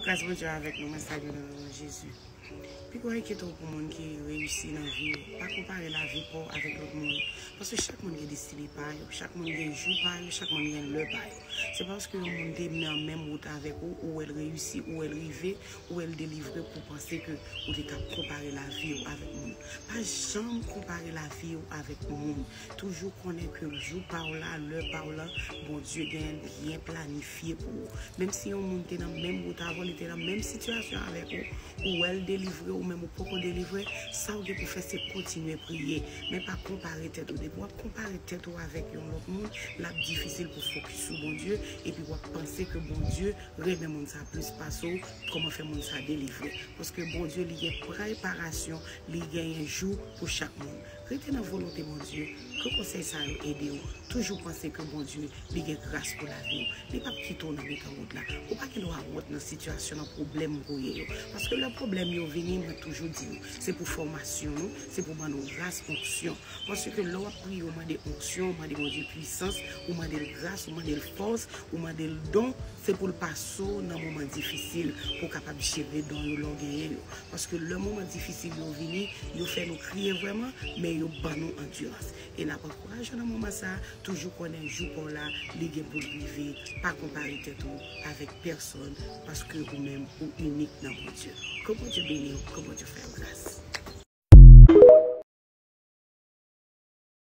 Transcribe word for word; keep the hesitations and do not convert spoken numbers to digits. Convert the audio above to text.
Gras Bondye avèk nou, mwen salye w nan non Jezi. Piko enkyete w pou moun ki reyisi nan vi yo. Pa konpare lavi pa w avèk lòt moun. Paske chak moun gen destine pa yo, chak moun gen jou pa yo, chak moun gen lè pa yo. Se pa paske yon moun te nan menm wout avèk ou, ou wè l reyisi, ou wè l rive, ou wè l delivre pou w panse ke ou te ka konpare lavi w avèk moun. Pa janm konpare lavi w avèk moun. Toujou konnen ke jou pa w la, lè pa w la, Bondye gen l byen planifye pou ou. Menm si yon moun te nan menm wout avè w, li te nan menm sitiyasyon avèk ou, ou wè l delivre, ou menm ou poko delivre, sa w gen pou fè se kontinye priye, men pa konpare tèt ou. Depi w ap konpare tèt ou avèk yon lòt moun, l ap difisil pou fokis sou Bondye, epi w ap panse ke Bondye renmen moun sa plis pase w, kòman fè moun sa delivre. Paske Bondye, li gen preparasyon, li genyen jou pou chak moun. Rete nan volonte Bondye. Ke konsèy sa yo ede w. Toujou panse ke Bondye, li gen gras pou lavi w. Li p ap kite w nan mitan wout la. Ou pa gen dwa wont nan sitiyasyon, nan pwoblèm ke w ye yo. Paske lè pwoblèm yo vini, mwen toujou di nou, se pou fòmasyon nou, se pou ban nou gras, onksyon. Paske lè w ap priye, ou mande onksyon, ou mande Bondye pwisans, ou mande l gras, ou mande l fòs, ou mande l don, se pou l pase w nan moman difisil, pou w kapab jere don yo lè w genyen yo. Paske lè moman difisil yo vini, yo fè nou kriye vrèman, men yo ban nou andirans. E n ap ankouraje w nan moman sa a, toujou konnen jou pa w la, li gen pou l rive. Pa konpare tèt ou avèk pèsonn, paske ou menm, ou inik nan Bondye. Ke Bondye beni w, ke Bondye fè w gras.